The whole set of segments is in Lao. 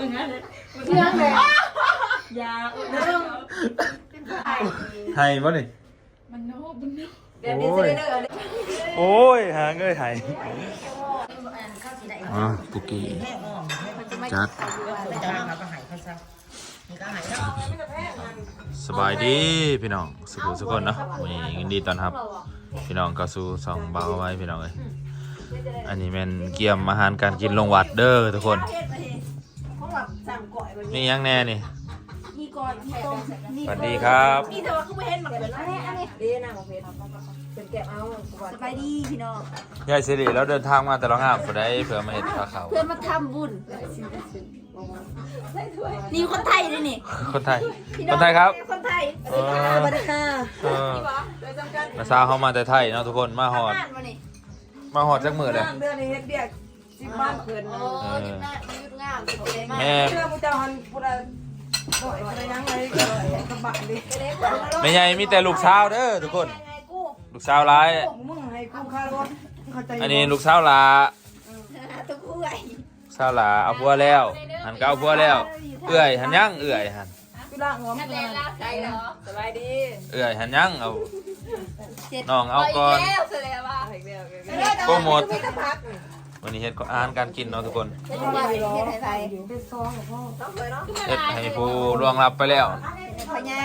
ເລື່ອງແຫຼະ ຢ່າ ໄຫ້ບໍ່ນີ້? ມັນໂນ ມັນໂນ ແບບນີ້ຊິໄດ້ເລີກເອົາເລີຍ. ໂອ້ຍ ຫາເງີຍໄຫ້ ອ່າ ປຸກກີ້ ຈັດ. ສະບາຍດີພີ່ນ້ອງ ສຸກໆ ສຸກຄົນເນາະ. ມື້ນີ້ຍິນດີຕ້ອນຮັບພີ່ນ້ອງເຂົ້າສູ່ຊ່ອງບ່າວໄວ ພີ່ນ້ອງເອີຍ. ອັນນີ້ແມ່ນກຽມອາຫານການກິນລົງວັດເດີທຸກຄົນ. ມີຫຍັງແດ່ນີ້? ມີກ້ອຍ ມີຕົ້ມ ມີ ສະຫວັດດີຄັບ ມີແຕ່ວ່າຄືບໍ່ເຫັນໝາກເຜັດ. ອັນນີ້ ອັນນີ້ ເດ້ນາງໝາກເຜັດ ເພິ່ນແກະເອົາ. ສະບາຍດີພີ່ນ້ອງ ຍາຍສິລິລາວເດີນທາງມາແຕ່ລາວງາມພຸ້ນໃດ ເພື່ອມາເຮັດພາເຂົ້າ ເພື່ອມາທຳບຸນ. ນີ້ຄົນໄທເດ້ນີ້ ຄົນໄທ ພີ່ນ້ອງ ຄົນໄທຄັບ ຄົນໄທ. ເອີ ສະຫວັດດີຄ່ະ ເອີ ນ້າສາວເຮົາມາແຕ່ໄທເນາະທຸກຄົນ. ມາຮອດ ມາຮອດຈັກມື້ແລ້ວ? ເດືອນນີ້ເຮັດວຽກສິບວັນເພິ່ນ. ໂອ້ ເອີ ຢຸດງານ ຢຸດງານ ແມ່ ເຈົ້າຫັ້ນຜູ້ໃດ ບໍ່ໄດ້ຫຍັງເລີຍ ສະບາຍດີ. ແມ່ໃຫຍ່ມີແຕ່ລູກສາວເດີທຸກຄົນ ລູກສາວຫຼາຍ. ມຶງໃຫ້ກູຄ່າລົດ ເຂົ້າໃຈຢູ່ບໍ່? ອັນນີ້ລູກສາວຫຼ້າ ເອີ ລູກສາວຫຼ້າເອົາຜົວແລ້ວ ຫັ້ນກໍເອົາຜົວແລ້ວ. ເອື້ອຍຫັ້ນຍັງ ເອື້ອຍຫັ້ນ ຢູ່ລາງຫົວມັນ ສະບາຍດີ. ເອື້ອຍຫັ້ນຍັງ ເອົາ ນ້ອງເອົາກ່ອນ ເອົາອີກແລ້ວ ໂປຣໂມດ. ມື້ນີ້ເຮັດອາຫານການກິນເນາະທຸກຄົນ ເຮັດໃຫ້ໃຜ? ເຮັດໃຫ້ຜູ້ລ່ວງລັບໄປແລ້ວ. ພໍ່ໃຫຍ່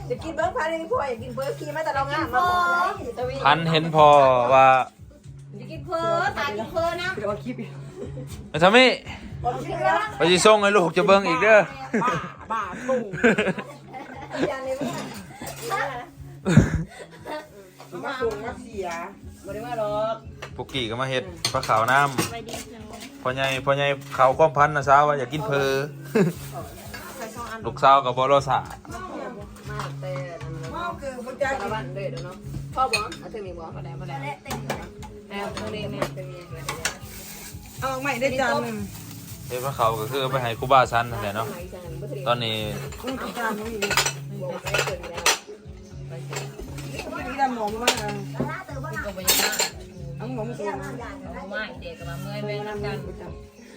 ຢາກກິນເບິ່ງ ພັນເຫັນພໍ່ ຢາກກິນເບີ ຂີ່ມາແຕ່ລາວງາມ ພັນເຫັນພໍ່ວ່າ ຊິກິນເຝີ ຕາກິນເຝີນຳ. ແມ່ທາມິ ຂ້ອຍຊິສົ່ງໃຫ້ລູກເຈົ້າເບິ່ງອີກເດີ. ບ້າ ບ້າ ຕູ້ ມາສົ່ງມາເສຍ ບໍ່ໄດ້ມາດອກ. ປຸກກີ້ກໍມາເຮັດພາເຂົ້ານຳ. ສະບາຍດີເຈົ້າ. ພໍ່ໃຫຍ່ ພໍ່ໃຫຍ່ເຂົ້າຄວາມພັນນະສາວວ່າຢາກກິນເຝີ ລູກສາວກໍບໍ່ລໍຊ້າ. ມາແຕ່ ເວົ້າຄືບໍ່ຈັກ ສາລະວັນເດີເນາະ. ພໍບໍ່? ເອົາເທິງນີ້ບໍ່? ບໍ່ໄດ້ ບໍ່ໄດ້ ເອົາເທິງນີ້ ເອົາອອກໃໝ່ໄດ້ຈານໜຶ່ງ. ເຮັດພາເຂົ້າກໍຄືເອົາໄປໃຫ້ຄູບາສັນຫັ້ນແຫຼະເນາະ. ຕອນນີ້ ອືມ ຈານໜຶ່ງ ດຳໝໍມາ ເອົາໝໍມາ ເອົາມາ ເດັກກໍວ່າເມື່ອຍແມ່ນນຳກັນ.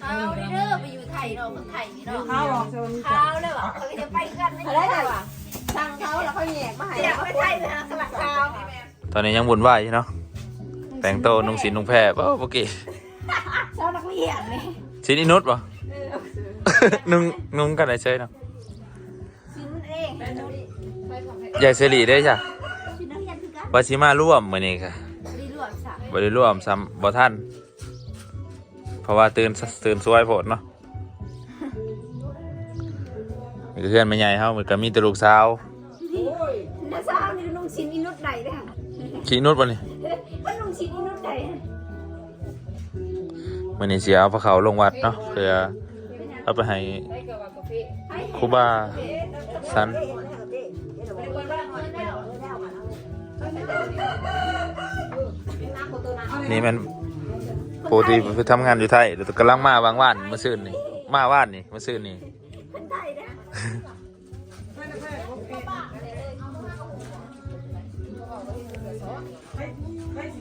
ເອົາເດີ ໄປຢູ່ໄທເນາະ ຄົນໄທນີ້ເນາະ ເອົາ ເອົາແລ້ວວ່າ ເຂົາຈະໄປກັນ ໄດ້ແລ້ວວ່າ ສັ່ງເຂົາແລ້ວເຂົາແຍກມາໃຫ້ ໄປໄທ ໄປຫາສະຫວັດຂາວ. ຕອນນີ້ຍັງວຸ່ນວາຍຢູ່ເນາະ ແຕ່ງໂຕນຸ່ງສິ້ນນຸ່ງແພ. ໂອ້ ປຸກກີ້ ຊາວນັກຮຽນນີ້ ສິ້ນອີນຸດບໍ່? ເອີ ນຸ່ງ ນຸ່ງກັນໄດ້ເຊີຍເນາະ. ຍາຍສິລິເດ້ຊະ ວ່າຊິມາຮ່ວມມື້ນີ້ກະ ບໍ່ໄດ້ຮ່ວມຊ້ຳ ບໍ່ໄດ້ຮ່ວມຊ້ຳ ບໍ່ທັນ ເພາະວ່າຕື່ນ ຕື່ນສວຍໂພດເນາະ. ນີ້ກະເຮືອນແມ່ໃຫຍ່ເຮົາ ມັນກະມີແຕ່ລູກສາວ. ນ້າສາວນີ້ນຸ່ງສິ້ນອີນຸດໄດ້ເດ້ ຊິອີນຸດບໍ່ນີ້? ມັນນຸ່ງສິ້ນອີນຸດໄດ້. ມື້ນີ້ຊິເອົາພາເຂົ້າລົງວັດເນາະ ເພື່ອເອົາໄປໃຫ້ຄູບາສັນ. ນີ້ແມ່ນຜູ້ທີ່ໄປທຳງານຢູ່ໄທ ແລ້ວກຳລັງມາຫວ່າງວານ ມື້ຊືນນີ້ ມາວານນີ້ ມື້ຊືນນີ້.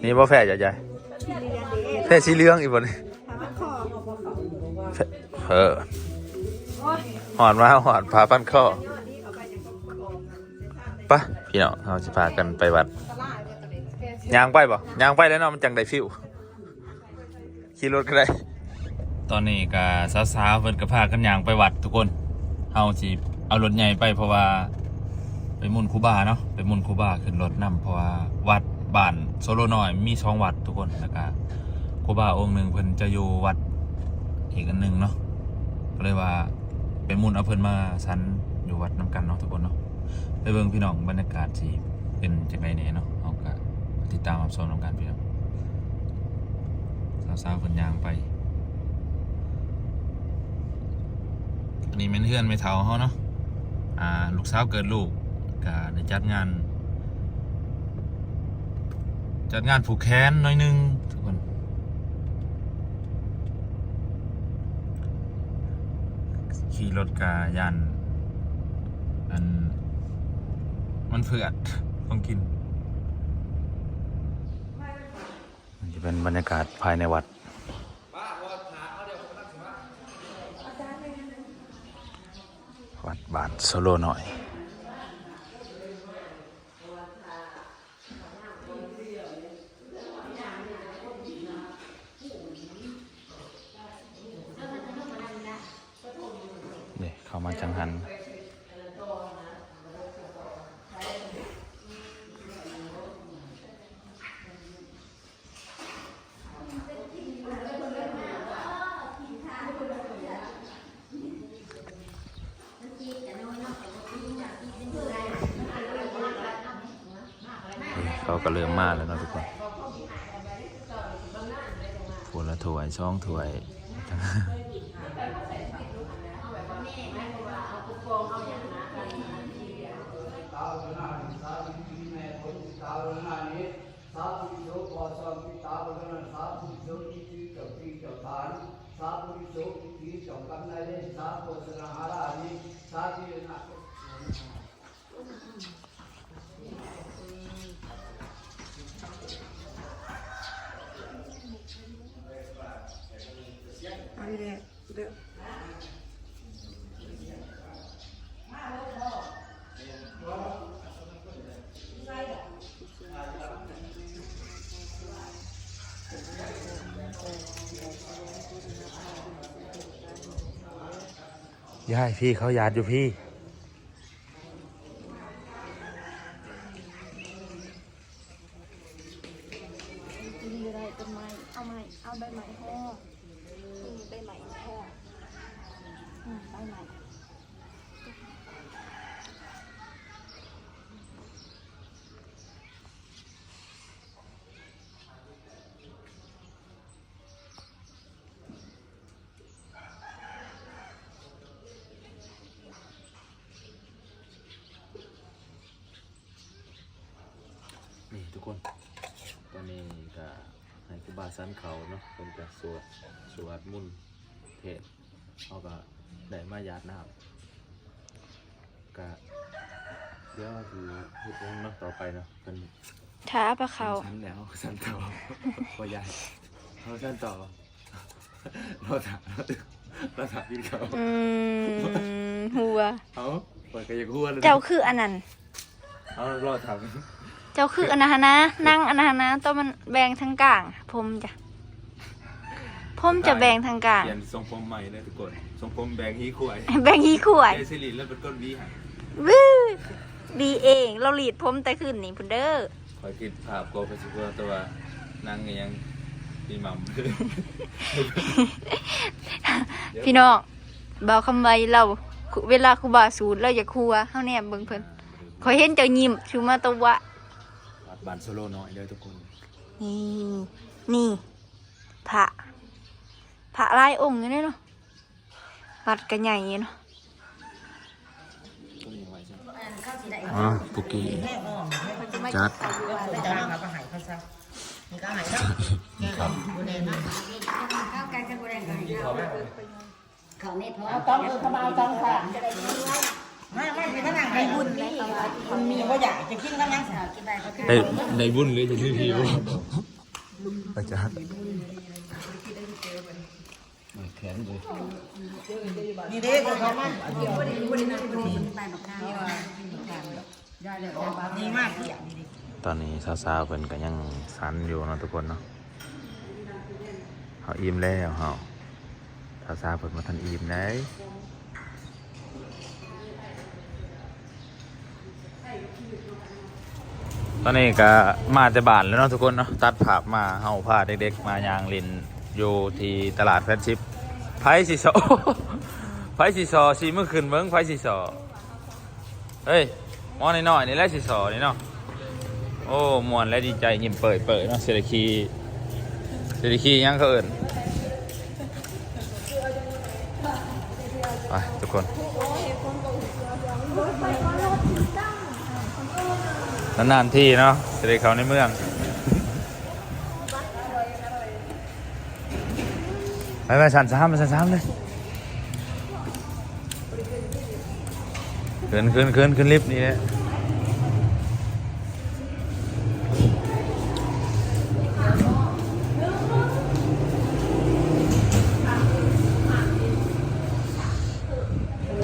ນີ້ບໍ່ແພ້ ຍາຍ ແພ້ສີເຫຼືອງອີກບໍ່ນີ້? ເອີ ຮອດມາ ຮອດຜ້າພັນຄໍ. ໄປ ພີ່ນ້ອງ ເຮົາຊິພາກັນໄປວັດ. ຍ່າງໄປບໍ່? ຍ່າງໄປແລ້ວເນາະ ມັນຈັ່ງໄດ້ຟີວ. ຂີ່ລົດກໍໄດ້. ຕອນນີ້ກໍສາວໆ ເພິ່ນກໍພາກັນຍ່າງໄປວັດທຸກຄົນ. ເຮົາຊິເອົາລົດໃຫຍ່ໄປ ເພາະວ່າໄປໝຸ່ນຄູບາເນາະ ໄປໝຸ່ນຄູບາຂຶ້ນລົດນຳ ເພາະວ່າວັດບ້ານໂຊໂລນ້ອຍມີສອງວັດທຸກຄົນ ແລ້ວກໍຄູບາອົງໜຶ່ງເພິ່ນຈະຢູ່ວັດອີກອັນໜຶ່ງເນາະ ກໍເລີຍວ່າໄປໝຸ່ນເອົາເພິ່ນມາສັນຢູ່ວັດນຳກັນເນາະທຸກຄົນເນາະ. ໄປເບິ່ງພີ່ນ້ອງ ບັນຍາກາດຊິເປັນຈັ່ງໃດແດ່ເນາະ ເຮົາກະຕິດຕາມຮັບຊົມນຳກັນພີ່ນ້ອງ. ສາວໆ ເພິ່ນຍ່າງໄປ. ອັນນີ້ແມ່ນເຮືອນແມ່ເຖົ້າເຮົາເນາະ ອ່າ ລູກສາວເກີດລູກ ກະໄດ້ຈັດງານ ຈັດງານຜູກແຂນໜ້ອຍໜຶ່ງທຸກຄົນ. ຂີ່ລົດກະຢ້ານ ອັນ ມັນເຜືອດຂອງກິນ. ມັນຈະເປັນບັນຍາກາດພາຍໃນວັດ. ອາຈານ ນີ້ ວັດບ້ານໂຊໂລນ້ອຍ. ນີ້ເຂົ້າມາຈັງຫັນ. ເຂົາກໍເລີ່ມມາແລ້ວເນາະທຸກຄົນ. ຄົນລະຖ້ວຍ ສອງຖ້ວຍ. ສາທຸ ອິໂສ ຂໍສ່ອນປິດຕາເບິ່ງນະ ສາທຸ ອິໂສ ອີ່ເຈົ້າທີ່ເຈົ້າທານ ສາທຸ ອິໂສ ອີ່ເຈົ້າກຳນາຍເວນ ສາໂຄສະນາຫາລານິ ສາທິນະ ເອົາຢູ່ແລ້ວ. ຢາຍ ພີ່ເຂົາຢາດຢູ່ພີ້. ຕົວນີ້ກໍໄດ້ ຕົ້ນໄມ້ ເອົາໄມ້ ເອົາໃບໄມ້ຫໍ່ ນີ້ໃບໄມ້ຫໍ່ ອືມ ໃບໄມ້. ນີ້ທຸກຄົນ ຕອນນີ້ກະໃຫ້ຄູບາສັນເຂົ້າເນາະ ເພິ່ນກະສວດ ສວດມົນເທດ ເຮົາກະໄດ້ມາຢາດນ້ຳ ກະດຽວຊິເຮັດຫຍັງເນາະ ຕໍ່ໄປເນາະ ເພິ່ນ ຖ້າປາເຂົ້າ ສັນແລ້ວ ສັນຕໍ່ ບໍ່ຢາກ ເຮົາສັນຕໍ່. ລາວຖາມ ລາວຖາມກິນເຂົ້າ ອືມ ຫົວ ເອົ້າ ຂ້ອຍກໍຢາກຫົວເລີຍ ເຈົ້າຄືອັນນັ້ນ ເອົາ ລາວຖາມ ເຈົ້າຄືອັນນັ້ນຫັ້ນນະ ນັ່ງອັນນັ້ນຫັ້ນນະ ຕ້ອງມັນແບ່ງທາງກາງ ຜົມຈ້ະ ຜົມຈະແບ່ງທາງກາງ ປ່ຽນຊົງຜົມໃໝ່ເດີທຸກຄົນ ຊົງຜົມແບ່ງຮີຂວາຍ ແບ່ງຮີຂວາຍ ຍາຍສິລິລາວເປັນຄົນຫວີໃຫ້ ວື ຫວີເອງ ລາວລີດຜົມແຕ່ຄືນນີ້ພຸ້ນເດີ. ຂ້ອຍຄິດພາບກໍໄປຊິເພື່ອ ແຕ່ວ່ານາງອີ່ຫຍັງ ປີໝ່ຳ ພີ່ນ້ອງ ບ່າວຄຳໄວລາວ ເວລາຄູບາສູດລາວຢາກຫົວ ເຮົາແນມເບິ່ງເພິ່ນ ຂ້ອຍເຫັນເຈົ້າຍິ້ມຊູມາຕະວະ ວັດບ້ານໂຊໂລນ້ອຍເດີທຸກຄົນ ນີ້ ນີ້ ພະ ພະຫຼາຍອົງຢູ່ເດ້ເນາະ. ວັດກະໃຫຍ່ເນາະ ອ່າ ປຸກກີ້ ຈັດ ເຂົ້າເມັດພໍ ເອົາຕ້ອງເອີ ຂະບາວຕ້ອງ ມາ ມາ ມານັ່ງໄດ້ບຸນ ມີ ມີບໍ່ຢາກຈະກິນກັບຫຍັງ ໄດ້ ໄດ້ບຸນເລີຍ ຈະຖືຫິວ ອາຈານ ແຂນເລີຍ ນີ້ເດ້ ເຂົ້າມາ ນີ້ມາ ຕອນນີ້ສາວໆເພິ່ນກໍຍັງສັນຢູ່ເນາະທຸກຄົນເນາະ ເຮົາອີ່ມແລ້ວເຮົາ ສາວໆເພິ່ນບໍ່ທັນອີ່ມໃດ. ຕອນນີ້ກໍມາແຕ່ບ້ານແລ້ວເນາະທຸກຄົນເນາະ ຕັດພາບມາ ເຮົາພາເດັກໆມາຍ່າງຫຼິ້ນຢູ່ທີ່ຕະຫຼາດແຟນຊິບ ໃຜຊິຊໍ ໃຜຊິຊໍ ຊີ້ມືຂຶ້ນເບິ່ງ ໃຜຊິຊໍ ເອີຍ ໝໍນ້ອຍໆນີ້ແຫຼະຊິຊໍນີ້ເນາະ. ໂອ້ ມ່ວນແລະດີໃຈ ຍິ້ມເປີຍໆເນາະ ຊິໄດ້ຂີ່ ຊິໄດ້ຂີ່ຫຍັງເຂົາເອີ້ນ ໄປທຸກຄົນ ນານໆທີເນາະ ຊິໄດ້ເຂົ້າໃນເມືອງ. ໄປ ໄປ ຊັ້ນສາມ ຊັ້ນສາມເລີຍ ຂຶ້ນ ຂຶ້ນ ຂຶ້ນ ຂຶ້ນລິບນີ້ແຫຼະ. ເ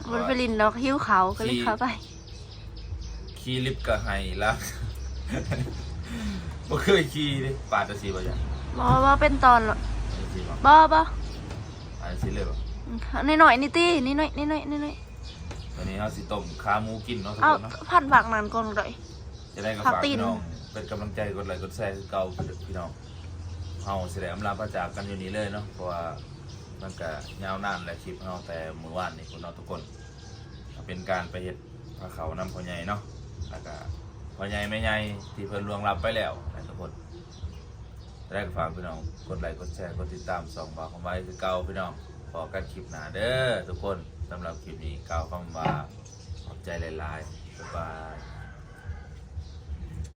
ບໍ່ໄດ້ໄປຫຼິ້ນດອກ ຫິວເຂົ້າກໍເລີຍເຂົ້າໄປ. ຂີ່ລິບກໍໄຫ້ລະ ບໍ່ເຄີຍຂີ່ເດ້. ປາດຈັ່ງຊີ້ບໍ່? ບໍ່ ບໍ່ເປັນຕອນ. ບໍ່ ບໍ່ ປາດຈັ່ງຊີ້ເລີຍບໍ່? ອືມ ນ້ອຍໆນີ້ຕິ ນ້ອຍໆ ນ້ອຍໆ ນ້ອຍໆ. ຕອນນີ້ເຮົາຊິຕົ້ມຂາໝູກິນເນາະທຸກຄົນເນາະ. ເອົາ ພັນຜັກນັ້ນກ່ອນກໍໄດ້. ຈັ່ງໃດກໍຝາກພີ່ນ້ອງເປັນກຳລັງໃຈ ກົດໄລກົດແຊຄືເກົ່າພີ່ນ້ອງ. ເຮົາຊິໄດ້ອຳລາພາຈາກກັນຢູ່ນີ້ເລີຍເນາະ ເພາະວ່າມັນກະຍາວນານແລ້ວ ຄລິບເຮົາແຕ່ມື້ວານນີ້ພຸ້ນເນາະທຸກຄົນ. ເປັນການໄປເຮັດພາເຂົ້ານຳພໍ່ໃຫຍ່ເນາະ ແລ້ວກະພໍ່ໃຫຍ່ແມ່ໃຫຍ່ທີ່ເພິ່ນລ່ວງລັບໄປແລ້ວນະທຸກຄົນ. ຈັ່ງໃດກໍຝາກພີ່ນ້ອງກົດໄລກົດແຊ ກົດຕິດຕາມຊ່ອງບ່າວຄຳໄວຄືເກົ່າພີ່ນ້ອງ. ພໍ້ກັນຄລິບໜ້າເດີທຸກຄົນ. ສຳລັບຄລິບນີ້ກ່າວຄຳວ່າຂອບໃຈຫຼາຍໆ. ບາຍບາຍ.